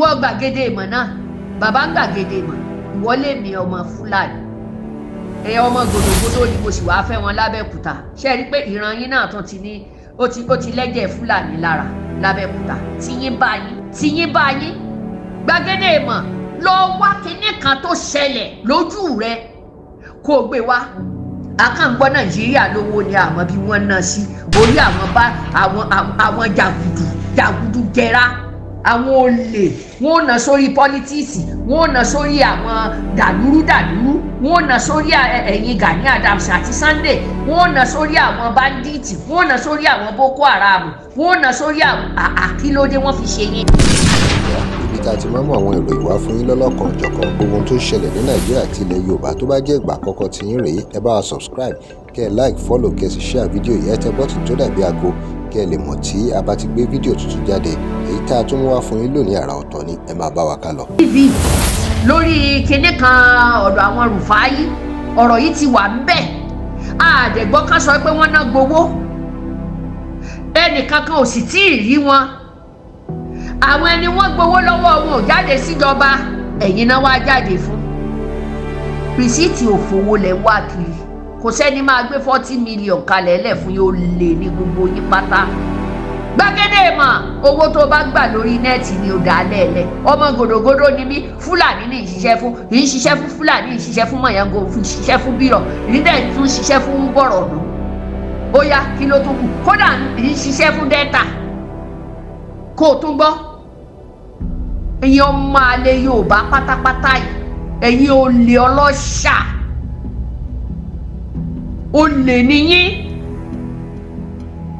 Ìwọ gbàgede ìmọ̀ náà, bàbá ń gbàgede ìmọ̀, ìwọ lè mi ọmọ Fúlàní. Ẹ̀yà ọmọ gòdògòdò ni mo sì wáá fẹ́ wọn lábẹ́òkúta. Ṣé ẹ rí i pé ìran yín náà tún ti ní ó ti lẹ́jẹ̀ Fúlàní lára lábẹ́òkúta? Tiyín bá yín, tiyín bá yín. Gbàgede ìmọ̀, lọ wá kinní kan tó ṣẹlẹ̀ lójú rẹ kó o gbé wá. Akàngbọ́ Nàìjíríà lówó ni àmọ́ bí wọ́n ná sí orí àwọn bá àwọn jàgùdù jàgùdù jẹra, àwọn olè. Wọn ò ná sórí politics, wọn ò ná sórí àwọn dàlúrú dàlúrú, wọn ò ná sórí ẹ̀yìn Gani Adams àti Sunday, wọn ò ná sórí àwọn bandits, wọn ò ná sórí àwọn Boko Haram, wọn ò ná sórí àwọn àkílódé wọn fi ṣe yín. Ibi tá a ti máa ń mú àwọn ìròyìn wá fún yín lọ́lọ́kan òjọ̀kan, gbogbo ohun tó ń ṣẹlẹ̀ ní Nàìjíríà àti ilẹ̀ Yorùbá. Tó bá jẹ́ ìgbà àkọ́kọ́ tí yín rèé, ẹ bá wa subscribe, kẹ́ ẹ like, follow, kẹ́ ẹ sì share fídíò yìí. Ẹ tẹ button tó dàbí aago kẹ́ ẹ lè mọ̀ tí a bá ti gbé fídíò tuntun jáde. Èyí tá a tún mú wá fún yín lónìí, àrà ọ̀tọ̀ ni. Ẹ máa bá wa ká lọ. TV lórí kinní kan ọ̀dọ̀ àwọn Rùfáì, ọ̀rọ̀ yìí ti wà ńbẹ̀. Àdẹ̀gbọ́ kan sọ pé wọ́n ná gbowó, ẹnìkan kan ò sì tí ì rí wọn. Àwọn ẹni wọ́n gbowó lọ́wọ́ wọn ò jáde síjọba, ẹ̀yin náà wá jáde fún receipt. Òfowó lẹ̀ ń wá kiri. Kò sẹ́ni máa gbé 40 million kalẹ̀ lẹ̀ fún yóò lè ní gbogbo yín pátá. Gbàgede mọ̀, owó tó bá gbà lórí net ni ò dá lẹ́ẹ̀lẹ́. Ọmọ gòdògòdò ni mí. Fúlàní ní ìṣiṣẹ́ fún, kì í ṣiṣẹ́ fún Fúlàní, ìṣiṣẹ́ fún Mọ̀yángó, ṣiṣẹ́ fún Bírọ̀, ìdílé tún ṣiṣẹ́ fún Bọ̀rọ̀nù. Ó yá, kí ló tún kù? Kódà kì í ṣiṣẹ́ fún Delta. Kó o tún gbọ́, ẹ̀yin ọmọ àlè Yorùbá pátápátá yìí, ẹ̀yin olè ọlọ́ṣà, olè nìyín.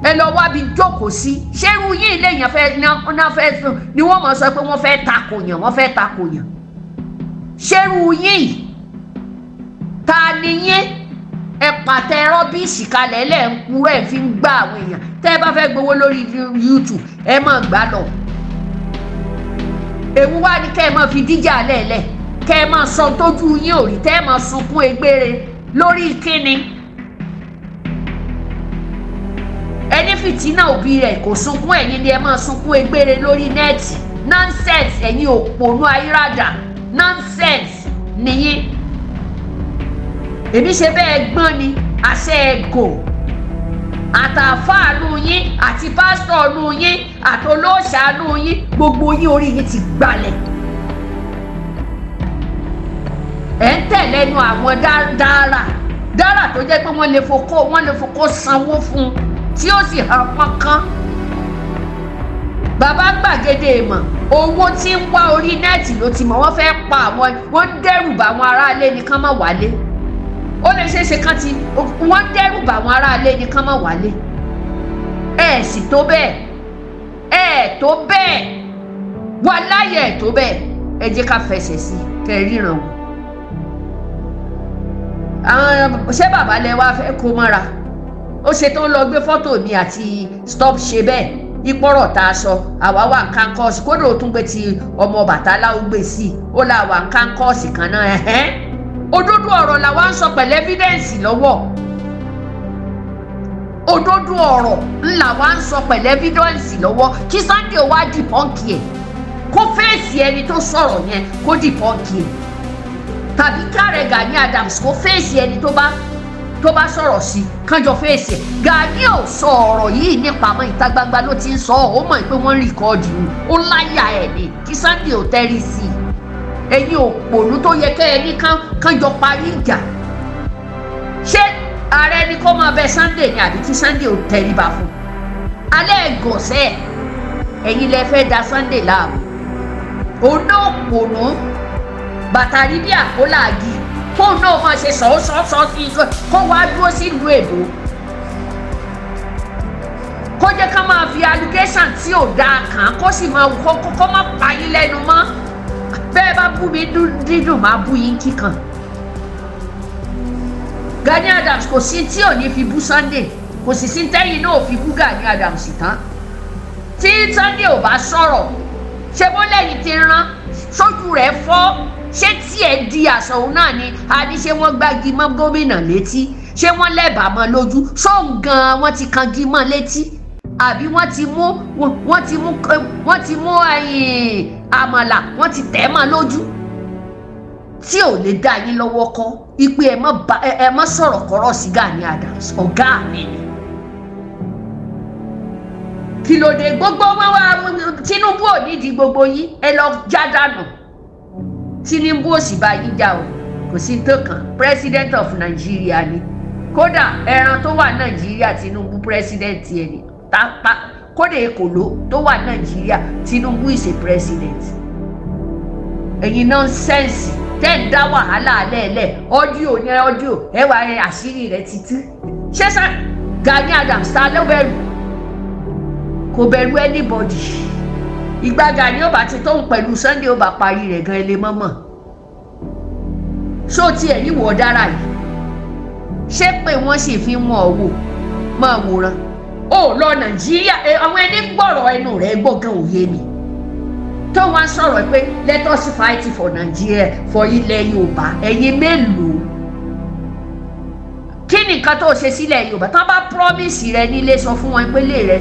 Ẹ lọ wábi jókòó sí. Ṣérú yìí lèèyàn fẹ́ náà fẹ́ ni wọ́n mọ̀ sọ pé wọ́n fẹ́ takò yàn, wọ́n fẹ́ takò yàn? Ṣérú yìí ta ni yín? Ẹ pàtẹ rubbish kalẹ̀ lẹ́ ń kúrò, ẹ̀ fi ń gbá àwọn èèyàn. Tẹ́ ẹ bá fẹ́ gbowó lórí YouTube, ẹ máa gbá lọ. Èwo wá ní kẹ́ ẹ máa fi díjà lẹ́ẹ̀lẹ́, kẹ́ ẹ máa sọ tójú yín ò rí, tẹ́ ẹ máa sunkún egbére lórí kíni? Ẹni fìtínà òbí rẹ̀ kò sunkún, ẹ̀yin ni ẹ máa sunkún egbére lórí net. Nonsense! Ẹ̀yin òpònú ayírádà, nonsense nìyí. Èmi ṣe bẹ́ẹ̀ gbọ́n ni àṣẹ ẹ̀gò àtàfáànù yín àti pásítọ̀ nù yín àtolóòṣàánú yín, gbogbo yín orí yín ti gbalẹ̀. Ẹ̀ ń tẹ̀lẹ́nu àwọn dára dára tó jẹ́ pé wọ́n lè fokó sanwó fún un tí ó sì hàn pọ́nkán. Bàbá gbàgede ìmọ̀, owó tí ń wá orí net ló ti mọ̀. Wọ́n fẹ́ pa àwọn, wọ́n ń dẹ́rù bà àwọn aráalé ní kán má wálé. Ó lè ṣeé ṣe kán ti wọ́n ń dẹ́rù bà àwọn aráalé ní kán má wálé. Ẹ sì tó bẹ́ẹ̀, ẹ tó bẹ́ẹ̀, wà láyé ẹ tó bẹ́ẹ̀. Ẹ jẹ́ ká fẹsẹ̀ sí kẹ́ ẹ ríran wò. Àwọn ṣé bàbá lẹ wá fẹ́ kó mọ́ra? Ó ṣe tó ń lọ gbé fọ́tò mi àti stop ṣe bẹ́ẹ̀ ìpọ́rọ̀ tá a sọ àwa wà ń kánkọ́ọ̀sì. Kódà ó tún gbé ti ọmọ Bàtálá, ó gbé sí i, ó là wà ń kánkọ́ọ̀sì kan náà. Ẹ̀hẹ́n, òdodo ọ̀rọ̀ làwa ń sọ pẹ̀lú evidence lọ́wọ́. Òdodo ọ̀rọ̀ ńlá wa ń sọ pẹ̀lú evidence lọ́wọ́. Kí Sunday wá debunk ẹ̀, kó face ẹni tó sọ̀rọ̀ yẹn, kó debunk ẹ̀, tàbí káàrẹ̀ Gani Adams kó face ẹni tó bá sọ̀rọ̀ sí, kánjọ face ẹ̀. Gani ò sọ ọ̀rọ̀ yìí nípamọ́, ìta gbangba ló ti ń sọ. Ọ́ ó mọ̀ pé wọ́n ń record, ó láyà ẹ̀ ní kí Sunday ò tẹ́rí sí i. Ẹ̀yin òpònú tó yẹ kẹ́ ẹ ní kánjọ parí ìjà. Ṣé ààrẹ ni kó máa bẹ Sunday ni, àbí kí Sunday ò tẹríba fún alẹ́ ẹ̀gọ̀sẹ̀? Ẹ̀yin lẹ fẹ́ da Sunday láàmú. Òun náà pònú bàtà rí bí àkólàgì, kóun náà máa ṣe sọ̀ọ́sọ̀ọ́sọ̀ sí i, kó wá dúró sílùú èbó, kó jẹ́ ká máa fi allegation tí ò dáa kàn án, kó sì máa kó má pa yín lẹ́nu mọ́. Bẹ́ẹ̀ bá bú mi dídùn, máa bú yín kíkan. Gani Adams kò sí tí ò ní fi bú Sunday, kò sì sí tẹ́yìn náà ò fi bú Gani Adams tán. Tí Sunday ò bá sọ̀rọ̀, ṣé bó lẹ́yìn ti rán sójú rẹ̀ fọ́? Ṣé tiẹ̀ di àṣà òun náà ni a ní? Ṣé wọ́n gbági mọ́ gómìnà létí? Ṣé wọ́n lẹ́bàá mọ́ lójú? Ṣóun gan-an wọ́n ti kangi mọ́ létí, àbí wọ́n ti mú Àmàlà wọ́n ti tẹ̀ mọ́ lójú tí ò lè dá yín lọ́wọ́ kọ́ ipe ẹ má sọ̀rọ̀ kọ́rọ̀ sí Gani Adams, ọ̀gá mi ni. Kí ló dé gbogbo wọn wá? Tinubu ò nídìí gbogbo yín, ẹ lọ já dànù. Tinubu ò sì bá yín jà o, kò sí tó kàn. President of Nigeria ni. Kódà ẹran tó wà Nàìjíríà, Tinubu president ẹ ni tápá. Kódà èkòló tó wà Nàìjíríà, Tinubu is a president. Ẹ̀yin nonsense tẹ́ ń dá wàhálà lẹ́ẹ̀lẹ́, audio ní audio ẹ wà ẹ, àṣírí rẹ̀ ti tú. Ṣé sá Gani Adams ta ló bẹ̀rù? Kò bẹ̀rù anybody. Ìgbà Gani ó bá ti tóun pẹ̀lú Sunday ó bá parí rẹ̀ gan, ilé mọ́mọ́ ṣó tiẹ̀ níwọ̀ dára yìí? Ṣé pé wọ́n sì fi wọ́n wò máa wòran ó lọ Nàìjíríà? Àwọn ẹni gbọ́rọ̀ ẹnu rẹ̀ gbọ́gàn òye mi tó wá sọ̀rọ̀ pé let us fight for Nigeria, for ilẹ̀ Yorùbá. Ẹ̀yin mélòó? Kí ni nǹkan tó ṣe sílẹ̀ Yorùbá? Tán bá promise rẹ nílé, sọ fún wọn pé ilé rẹ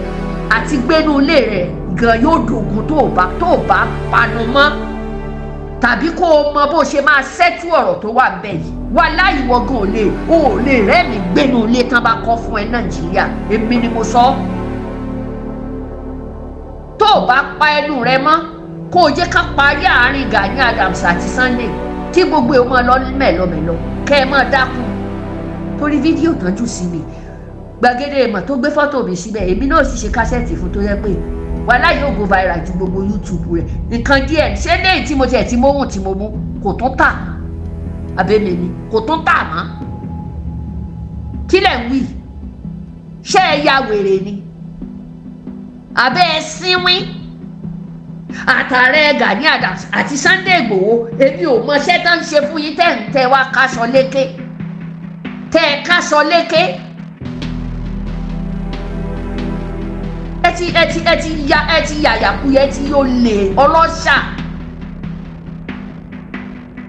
àti gbénú ilé rẹ gan yóò dògùn tó bá panu mọ́, tàbí kó o mọ bó ṣe máa ṣẹ́tù ọ̀rọ̀ tó wà bẹ́ẹ̀ yìí. Wà láyìí wọ́n gan ò lè rẹ́mi gbénú ilé tán bá kọ́ fún ẹ Nàìjíríà. Èmi ni mo sọ. Tó o bá pa ẹnu rẹ mọ́, kó o jẹ́ ká parí àárín Gani Adams àti Sunday, kí gbogbo ẹ̀ máa lọ mẹ́lọmẹ́lọ, kẹ́ ẹ máa dákun. Torí fídíò tán jù sí mi, gbàgede ìmọ̀ tó gbé fọ́tò mi síbẹ̀, èmi náà sì ṣe kásẹ̀tì fún tó yẹ pé wàhálà yóò go viral ju gbogbo YouTube rẹ̀. Nǹkan díẹ̀ ṣé léyìí tí mo tiẹ̀ ti móhùn tí mo mú kò tún tà abẹ́mi ni kò tún tà mọ́. Kí lẹ̀ ń wí? Ṣé ẹ ya wèrè ni? Abẹ́ ẹ sínwín àtàrẹ Gani Adams àti Sunday Igboho, èmi ò mọṣẹ́ tó ń ṣe fún yín tẹ́ ń tẹ́ wá káṣọ lékè, tẹ́ ẹ káṣọ lékè. Ẹ ti ya, ẹ ti yàyàkuyẹ, ẹ ti yóò lè ọlọ́ṣà.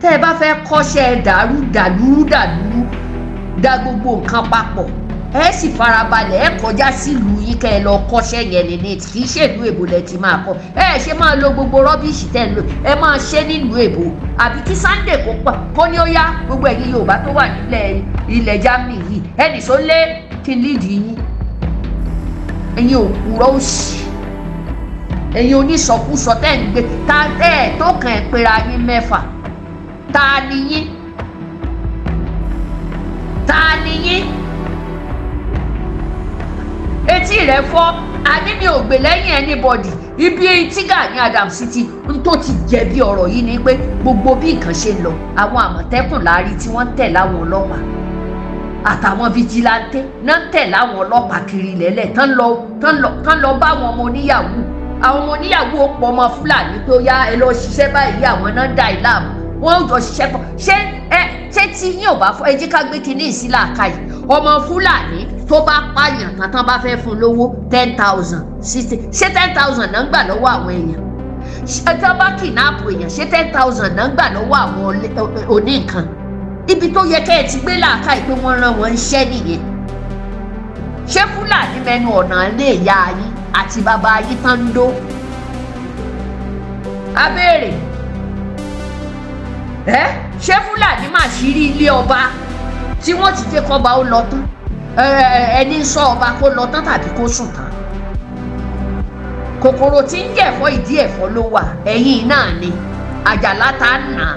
Tẹ́ ẹ bá fẹ́ kọ́ṣẹ́ dàrú dàlúrú dàlúrú da gbogbo nǹkan papọ̀, ẹ sì farabalẹ̀, ẹ kọjá sílùú yín kẹ́ ẹ lọ kọ́ṣẹ́ yẹn ní ní kì í ṣèlú èbó lẹ ti máa kọ́. Ẹ ṣe máa lo gbogbo rubbish tẹ́ ń lò, ẹ máa ṣe nílùú èbó. Àbí kí Sunday kó pa kó ní ó yá, gbogbo ẹ̀yin Yorùbá tó wà nílẹ̀ ilẹ̀ Germany yìí, ẹnì sọ lé kí n lídìí yín. Ẹ̀yin òpùrọ̀ òṣì, ẹ̀yin onísọkúsọ tẹ́ ń gbé ta ẹ̀ tó kàn ẹ̀ pera yín mẹ́fà. Ta ni yín? Ta ni yín? Etí rẹ̀ fọ́. Àní mi ò gbè lẹ́yìn anybody. Ibi tí Gani Adams ti ń tó ti jẹ̀bi ọ̀rọ̀ yìí ni pé gbogbo bí nǹkan ṣe ń lọ, àwọn Àmọ̀tẹ́kùn láàrí tí wọ́n ń tẹ̀ láwọn ọlọ́pàá àtàwọn vigilante náà ń tẹ̀ láwọn ọlọ́pàá kiri lẹ́lẹ̀ tán lọ bá àwọn ọmọ oníyàwó. Àwọn ọmọ oníyàwó ó pọ̀ ọmọ Fúlàní pé ó yá, ẹ lọ ṣiṣẹ́ báyìí. Àwọn náà ń dà í láàmú, wọn ò jọ ṣiṣẹ́ pọ̀. Ṣé ẹ ṣé tí yín ò bá fọ, ẹ jẹ́ ká gbé kinní ìsílà ká yìí. Ọmọ Fúlàní tó bá pààyàn tán, tán bá fẹ́ fún lówó 10,000, 60, ṣé 10,000 náà ń gbà lọ́wọ́ àwọn èèyàn? Ṣé tí wọ́n bá kidnap èèyàn, ṣé 10,000 náà ń gbà lọ́wọ́ àwọn oníǹkan? Ibi tó yẹ kẹ́ ẹ ti gbé làákà yìí pé wọ́n rán wọn iṣẹ́ nìyẹn. Ṣé Fúlàní mẹ́nu ọ̀nà lè ya yín àti bàbá yín tán ń dó abéèrè ẹ? Ṣé Fúlàní mà ṣírí ilé ọba tí wọ́n ti jẹ́ kọ́ba ó lọ tán, ẹni ń sọ ọba kó lọ tán tàbí kó sùn tán? Kòkòrò tí ń jẹ̀fọ́, ìdí ẹ̀fọ́ ló wà. Ẹ̀yìn náà ni àjàlá ta ń nà á.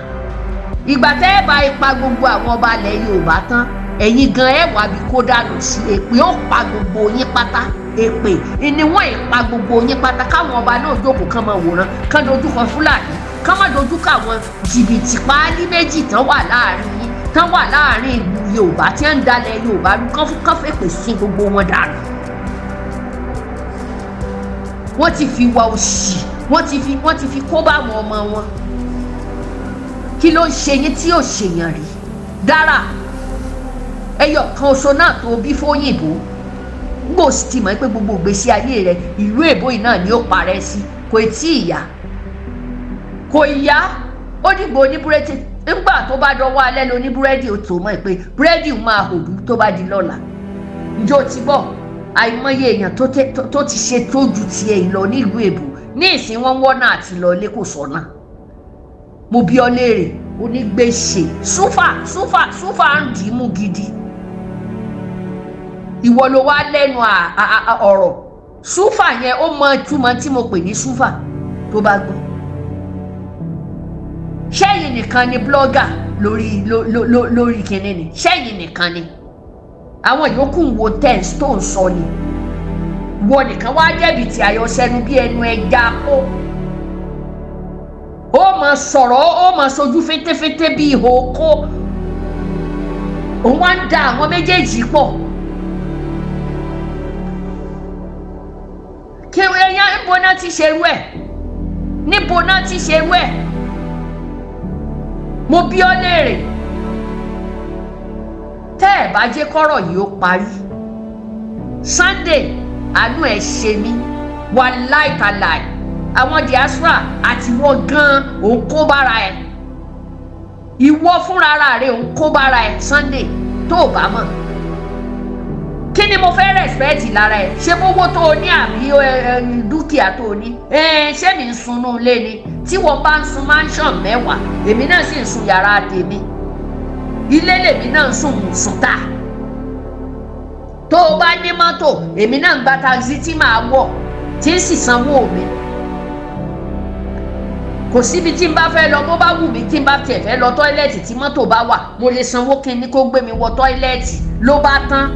Ìgbà tẹ́ ẹ bá ipa gbogbo àwọn ọba ilẹ̀ Yorùbá tán, ẹ̀yin gan ẹ̀ wá bí kó dànù sí. Èpè ó pa gbogbo yín pátá. Èpè ni wọ́n ìpa gbogbo yín pátá. Káwọn ọba náà jókòó, kán máa wòran, kán dojúkọ Fúlàní, kán má dojúkọ àwọn jìbìtì páálí méjì tán wà láàrin yín, tán wà láàrin ìlú Yorùbá tí ń dalẹ̀ Yorùbá rú, kán fèpè sí gbogbo wọn dànù. Wọ́n ti fi wà òṣì, wọ́n ti fi kó bá àwọn ọmọ wọn. Kí ló ń ṣe yín tí ò ṣèyàn rí dára? Ẹyọ kan oṣù náà tó bí fóyìnbó gbò sì ti mọ̀ pé gbogbo ìgbésí ayé rẹ̀ ìlú èbó yìí náà ni ó parẹ́ sí. Kò tí ì yá, kò yá. Ó dìgbò oníbúrẹ́dì, nígbà tó bá dọwọ́ alẹ́ lọ oníbúrẹ́dì ó tó mọ̀ pé búrẹ́dì máa hòdú tó bá di lọ́la. Ǹjẹ́ o ti gbọ́ àìmọye èèyàn tó ti ṣe tó ju tiẹ̀ lọ nílùú èbó? Ní ìsìn wọn wọ́nà àti lọ ilé kò sọ̀nà. Mo bi ọ́ léèrè, onígbèsè súfà súfà súfà ń dì í mú gidi. Ìwọ ló wá lẹ́nu ọ̀rọ̀ súfà yẹn, ó mọ ìtumọ̀ tí mo pè ní súfà tó bá gbọ́. Ṣẹ́yìn nìkan ni blogger lórí lórí kinní ni? Ṣẹ́yìn nìkan ni? Àwọn yòókù ń wo tens tó ń sọ ni. Wọ nìkan wá jẹ̀bi tí ayọ̀ sẹ́nu bí ẹnu ẹja kó. Ó máa sọ̀rọ̀, ó máa sojú fétéfété bí ihò kó. Òun wá ń da àwọn méjèèjì pọ̀. Kí ẹyán, níbo náà ti ṣerú ẹ̀? Níbo náà ti ṣerú ẹ̀? Mo bi ọ́ léèrè. Tẹ́ ẹ̀ bá jẹ́ kọ́rọ̀ yìí ó parí, Sunday, àánú ẹ̀ ṣe mí, wàláì tàláì. Àwọn diaspora àti wọ́n gan òun kó bára ẹ̀. Ìwọ fúnra ara rẹ̀ òun kó bára ẹ̀, Sunday, tó o bá mọ̀. Kí ni mo fẹ́ respect lára ẹ̀? Ṣé bówó tó o ní àbí dúkìá tó o ní? Ṣé mi ń sunú ilé ni? Tí wọ́n bá ń sun mansion 10, èmi náà sì ń sun yàrá tèmi. Ilé lèmi náà ń sùn sùn ta. Tó o bá ní mọ́tò, èmi náà ń gba taxi tí màá wọ̀ tí ń sì sanwó mi. Kò síbi tí n bá fẹ́ lọ, bó bá wù mí, tí n bá tiẹ̀ fẹ́ lọ tọ́ílẹ̀tì, tí mọ́tò bá wà, mo lè sanwó kí n ní kó gbé mi wọ tọ́ílẹ̀tì, ló bá tán.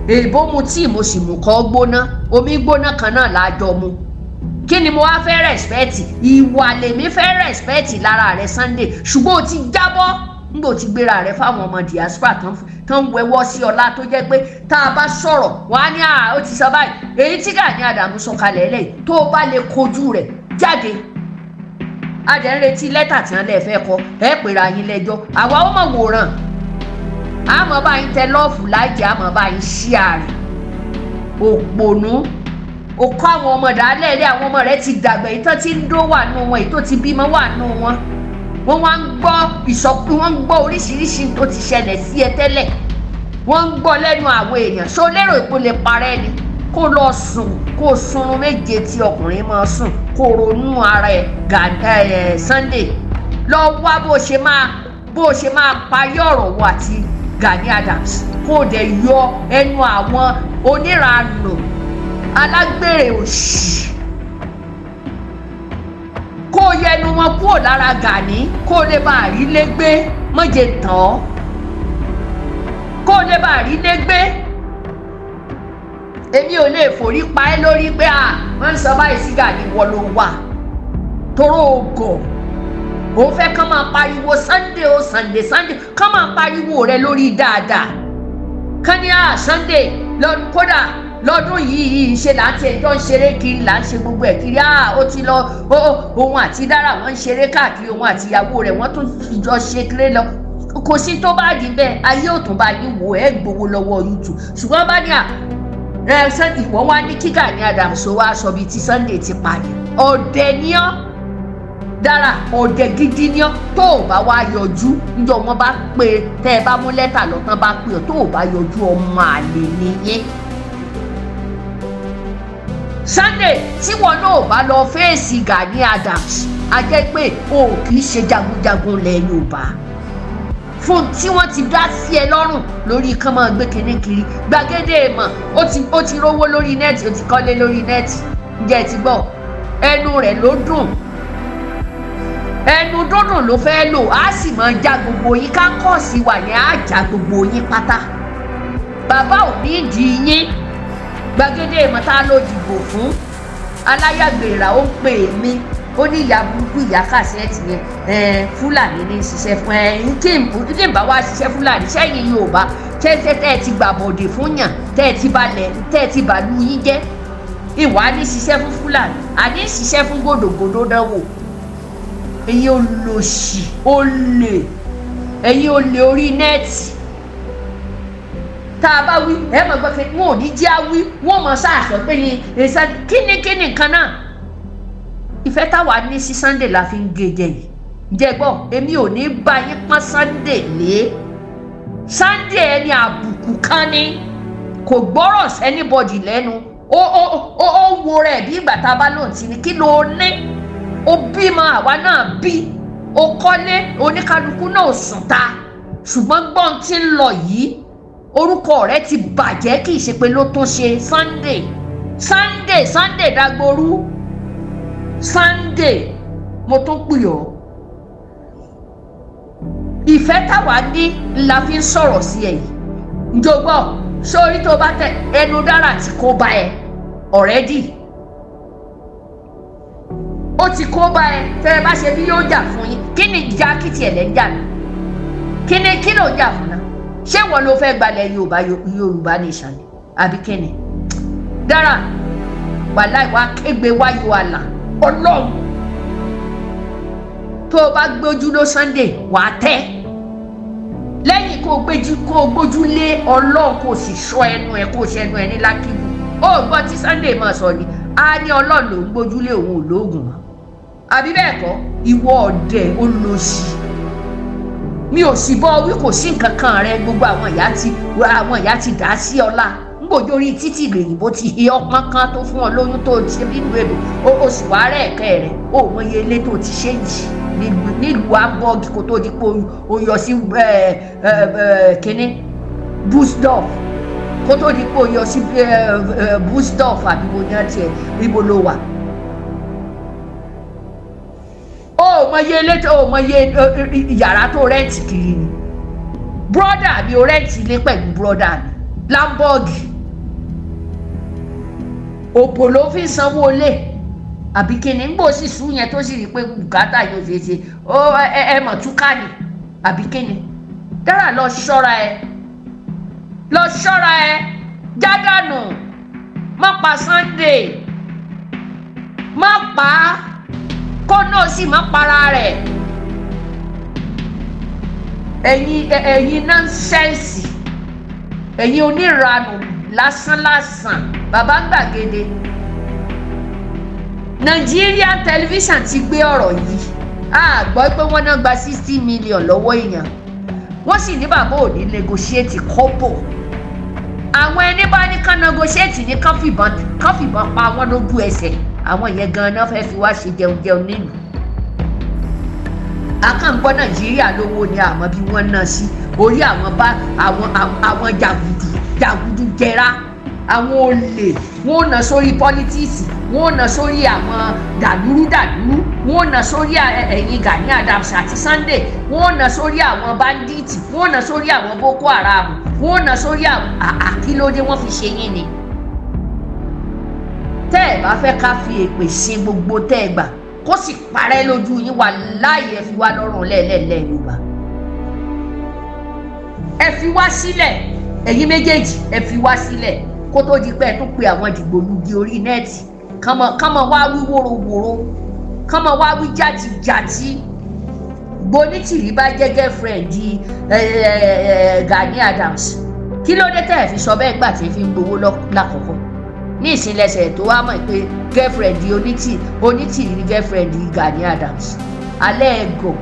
Èèbó mu tíì, mo sì mú kọ́ gbóná, omi gbóná kan náà lájọ mu. Kí ni mo wá fẹ́ respect? Ìwà lèmi fẹ́ respect lára rẹ, Sunday. Ṣùgbọ́n o ti jábọ́ nígbà o ti gbéra rẹ fáwọn ọmọ diaspora tán ń wẹwọ́ sí ọlá, tó jẹ́ pé tá a bá sọ̀rọ̀ wọ́n á ní à ó ti sọ báyìí. Èyí tí Gani Adams sọ kalẹ̀ lẹ́yìn, tó o bá lè kojú rẹ̀ jáde, a dẹ̀ ń retí lẹ́tà tí wọ́n lè fẹ́ kọ. Ẹ pèrè yín lẹ́jọ́, àwa ó mọ̀ wòran, àmọ́ bá yín tẹ love, like, àmọ́ bá yín share rẹ̀. Òpònú, ó kọ́ àwọn ọmọ dàálẹ̀ lé. Àwọn ọmọ rẹ̀ ti dàgbà, èyí tó ti ń dó wà nù wọn, èyí tó ti bímọ wà nù wọn. Wọ́n wá ń gbọ́ ìsọkú, wọ́n ń gbọ́ oríṣiríṣi tó ti ṣẹlẹ̀ sí ẹ tẹ́lẹ̀, wọ́n ń gbọ́ lẹ́nu àwọn èèyàn. Ṣó lérò ìpò lè parẹ́ ni? Kó lọ sùn, kó sunrun 7 tí ọkùnrin máa sùn, kó ronú ara ẹ̀. Gàdá Sunday, lọ wá bó ṣe máa parí ọ̀rọ̀ wọ àti Gani Adams, kó dẹ̀ yọ ẹnu àwọn oníranù alágbèrè òṣì, kó yẹnu wọn kúrò lára Gani, kó lè bá àrí lé gbé. Mọ̀jẹ̀ tán ọ́, kó lè bá àrí lé gbé. Èmi ò lè forí pa ẹ́ lórí pé à wọ́n ń sọ báyìí sí Gani. Wọ́n ló wà toró ògọ̀, òun fẹ́ kán máa pariwo Sunday o, Sunday, Sunday, kán máa pariwo rẹ lórí dáadáa, kán ní à Sunday kódà lọ́dún yìí ṣe là ń tiẹ̀ jọ ń ṣeré kiri, là ń ṣe gbogbo ẹ̀ kiri. À ó ti lọ, òun àti Dára wọ́n ń ṣeré káàkiri, òun àti ìyàwó rẹ̀ wọ́n tún jọ ṣe kéré lọ. Kò sí tó bá di bẹ́ẹ̀, ayé ò tún bá yín wò, ẹ́ gbowó lọ́wọ́ YouTube. Ṣùgbọ́n bá ní à ẹ ìwọ wá ní kí Gani Adams wá sọ bíi ti Sunday ti pààyàn. Ọ̀dẹ̀ ni ọ́, Dára, ọ̀dẹ̀ gidi ni ọ́. Tó o bá wá yọjú níjọ́ wọn bá pè, tẹ́ ẹ bá mú lẹ́tà lọ́tàn bá pè ọ́, tó o bá yọjú, ọmọ àlè nìyẹn. Sunday, tí wọn náà bá lọ fèsì Gani Adams, a jẹ́ pé o kì í ṣe jagunjagun ilẹ̀ Yorùbá fún tí wọ́n ti dá sí ẹ lọ́rùn lórí kán máa gbé kinní kiri gbàgede mọ̀. Ó ti rówó lórí net, ó ti kọ́lé lórí net. Ǹjẹ́ ẹ ti gbọ́? Ẹnu rẹ̀ ló dùn, ẹnu dúndùn ló fẹ́ lò, á sì máa já gbogbo yín kákọ́ọ̀sì wà yẹn, á já gbogbo yín pátá. Bàbá ò ní ìdí yín. Gbàgede ìmọ̀ tá ló dìbò fún aláyàgbèrà, ó ń pè mí, ó ní ìyá burúkú, ìyá kàṣẹ́ẹ̀tì yẹn, Fúlàní ní ṣiṣẹ́ fún ẹ. Kí n bá wá ṣiṣẹ́ Fúlàní sẹ́yìn Yorùbá tẹ́ ẹ ti gbà bọ̀dẹ̀ fún yàn, tẹ́ ẹ ti balẹ̀, tẹ́ ẹ ti bàlú yín jẹ́, ìwà ní ṣiṣẹ́ fún Fúlàní, àní ṣiṣẹ́ fún gòdògòdò dánwò. Ẹ̀yin olòṣì olè, ẹ̀yin olè orí net, tá a bá wí, ẹ mọ̀ gbọ́ pé wọn ò ní jẹ́ á wí, wọ́n mọ̀ sáàsọ pé ní kíni kíni kan náà. Ìfẹ́ táwa ní sí Sunday la fi ń gé jẹ yìí. Jẹ́ gbọ́, èmi ò ní bá yín pọ́n Sunday lé. Sunday ẹni àbùkù kan ni, kò gbọ́rọ̀ sí anybody lẹ́nu. Ó wo rẹ̀ bí ìgbà tá a bá lóun ti ní kí ló ní. Ó bímọ, àwa náà bí, ó kọ́lé, oníkálukú náà sùn ta. Ṣùgbọ́n gbọ́n tí ń lọ yìí, orúkọ rẹ̀ ti bàjẹ́. Kì í ṣe pé ló tún ṣe Sunday, Sunday, Sunday Dagboru. Sunday, mo tún pè ọ́. Ìfẹ́ táwa ní la fi ń sọ̀rọ̀ sí ẹ yìí. Njọgbọ́ sórí, tó bá tẹ ẹnu dára tí kò bá ẹ already, ó ti kó bá ẹ. Tẹ ẹ bá ṣe bí yóò jà fún yín, kí ni ìjà? Kí tiẹ̀ lẹ́ ń jà ní? Kí ni, kí ló ń jà fún náà? Ṣé wọn ló fẹ́ gbalẹ̀ Yorùbá, Yorùbá nation ni, àbí kí ni? Dára, wàláì, wàá kégbe wáyò àlà Ọlọ́run. Tó o bá gbójú ló Sunday, wàá tẹ́ lẹ́yìn kó o gbójú lé Ọlọ́run, kó o sì sọ ẹnu ẹ, kó o ṣẹnu ẹ ní lákìbù. Ó gbọ́ tí Sunday máa sọ ni, á ní Ọlọ́run ló ń gbójú lé, òun ò lóògùn mọ́, àbí bẹ́ẹ̀ kọ́? Ìwọ ọ̀dẹ̀ olóṣì, mi ò sì bọ́ wí, kò sí nǹkan kan rẹ. Gbogbo àwọn ìyá ti dá sí ọlá ngbòjó orí títì lèyìnbó ti hi ọpọ́n kan tó fún ọ lóyún tó ṣe nínú èbò, ó sì wá rẹ̀ ẹ̀kẹ́ rẹ̀. Ó mọ iye ilé tó ti ṣe jì nílùú Hamburg kó tó di pé o yọ sí kínní Busdorf, kó tó di pé o yọ sí Busdorf, àbí mo ní àti ẹ, ibo ló wà? Ó mọ iye ilé tó, ó mọ iye yàrá tó rent kiri ni. Brother mi, ó rent ilé pẹ̀lú brother mi Lamborg. Òpò ló fi ń sanwó ilé, àbí kíni? Ń bò sì sùn yẹn tó sì rí i pé bùkátà yóò ṣe é ṣe, ó ẹ mọ̀ túká ni, àbí kíni? Dára, lọ ṣọ́ra ẹ, lọ ṣọ́ra ẹ, jádànù. Má pa Sunday, má pa á, kó náà sì má para rẹ̀. Ẹ̀yin nonsense, ẹ̀yin oníranù lásánlásán. Bàbá gbàgede Nigerian television ti gbé ọ̀rọ̀ yìí. A gbọ́ pé wọ́n náà gba 60 million lọ́wọ́ èèyàn, wọ́n sì ní bàbá ò ní negotiate kọ́bọ̀. Àwọn ẹni bá ní kán negotiate ní kán fìbọn pa wọ́n lójú ẹsẹ̀. Àwọn yẹn gan-an fẹ́ fi wá ṣe jẹun jẹun nílùú. Akàngbọ́ Nàìjíríà lówó ni, àmọ́ bí wọ́n ná sí orí àwọn bá àwọn jàgùdù jàgùdù jẹra, àwọn olè, wọn ò ná sórí politics, wọn ò ná sórí àwọn dàlúrú dàlúrú, wọn ò ná sórí ẹ̀yìn Gani Adams àti Sunday, wọn ò ná sórí àwọn bandits, wọn ò ná sórí àwọn Boko Haram, wọn ò ná sórí àwọn àkílódé wọn fi ṣe yín ni. Tẹ́ ẹ̀ bá fẹ́ ká fi èpè ṣe gbogbo tẹ́ ẹ gbà kó sì parẹ́ lójú yín, wà láàyè, ẹ fi wá lọ́rùn lẹ́ẹ̀lẹ́ẹ̀lẹ́ Yorùbá, ẹ fi wá sílẹ̀. Ẹ̀yin méjèèjì, ẹ fi wá sílẹ̀ kó tó di pé ẹ tún pe àwọn dìgbòlugi orí net kánmọ wá wí wóróworó, kánmọ wá wí játijàti. Gbonítìrí bá jẹ́ girlfriend Gani Adams, kí ló dé tẹ́ ẹ fi sọ bẹ́ẹ̀ gbà tí fi ń gbowó lákọ̀ọ́kọ́? Ní ìsìnlẹsẹ̀ tó wá mọ̀ pé girlfriend Onítìrí ní girlfriend Gani Adams. Alẹ́ ẹ̀gọ̀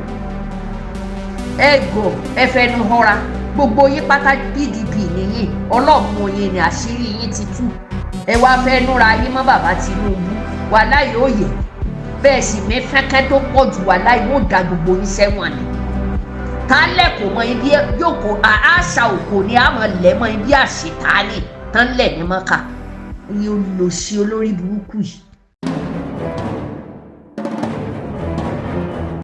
ẹ̀gọ̀, ẹ fẹnu họra gbogbo yín pátá. PDP nìyí, ọlọ́mọ yín ni, àṣírí yín ti tú. Ẹ wá fẹ́ núra yín mọ́ bàbá Tinubu, wàláhì òye bẹ́ẹ̀ sì mí fẹ́kẹ́ tó pọ̀ jù. Wàláhì, wọ́n da gbogbo yín sẹ́wọ̀n ni. Tálẹ̀ kò mọ ibi yóò kó àṣà òkò ni, àmọ́ lẹ̀ mọ́ ibi àṣetálẹ̀ tán lẹ̀ ní mọ́kà ní olùsí olórí burúkú yìí.